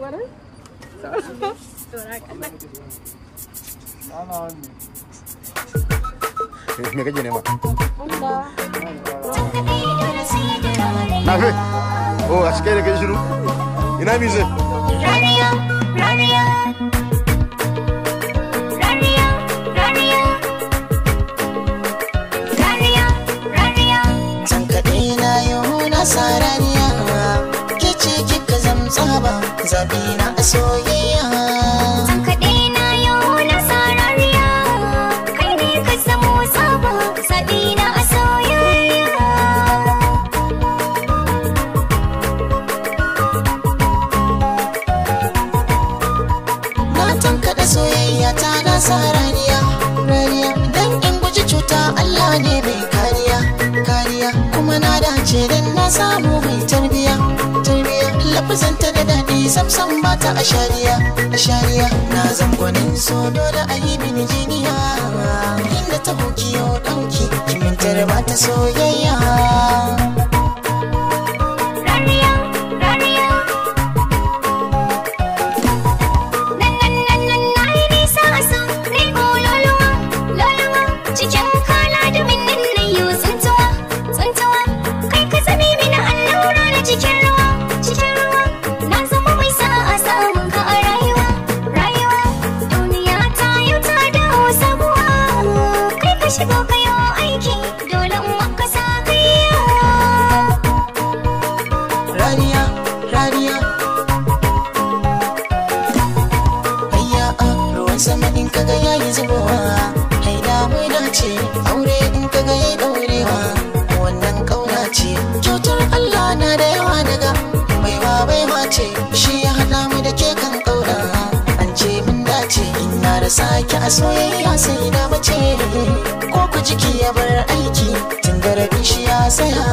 gurin? Saura kaɗan. Me kake nema? Allah. Na fe. Oh, a cikin da kai shiru. Ina mi zai? Rariya, rariya. Rariya, rariya. Rariya, rariya. Tankaɗe na yau na sa rariya, ke ce kika zamtsa ba zaɓi na a soyayya. Tankaɗe na yau na sa rariya, kai ne ka zamo sabo, zaɓi na a soyayya. Na tankaɗe soyayya ta na sa rariya, rariya. Dan in guji cuta Allah ne mai kariya, kariya. Kuma na dace dan na samu mai tarbiya, tarbiya. Lafazanta da daɗi samsam ba ta a shariya, a shariya. Na zangonin so dole a yi mini jiniya. Inda ta hokiyo ɗauki, kimintar ba ta soyayya. Rariya, rariya. Nan nan nan nan na yi nisa a so, ni ko loluwa, loluwa. Cikin kala domin nan na yi tsintuwa, tsintuwa. Kai ka zame mini allura na cikin ruwa, cikin ruwa. Na zama mai sa'a samun ka a rayuwa, rayuwa. Duniya ta yau ta dawo sabuwa. Kai ka shigo ka yo aiki, dole in maka sa kai. Rariya, rariya. Hayya a ruwan sama in kaga yayi zubowa. Haida mai dace, aure in kaga yayi daurewa. Wannan kauna ce, kyautar Allah na da yawa daga baiwa baiwa ce, shi ya haɗa mu da ke kan kauna. An ce mun dace, ina da sake a soyayya sai na mace. Ko ku jiki ya bar aiki, tun da rabin shi ya tsaya.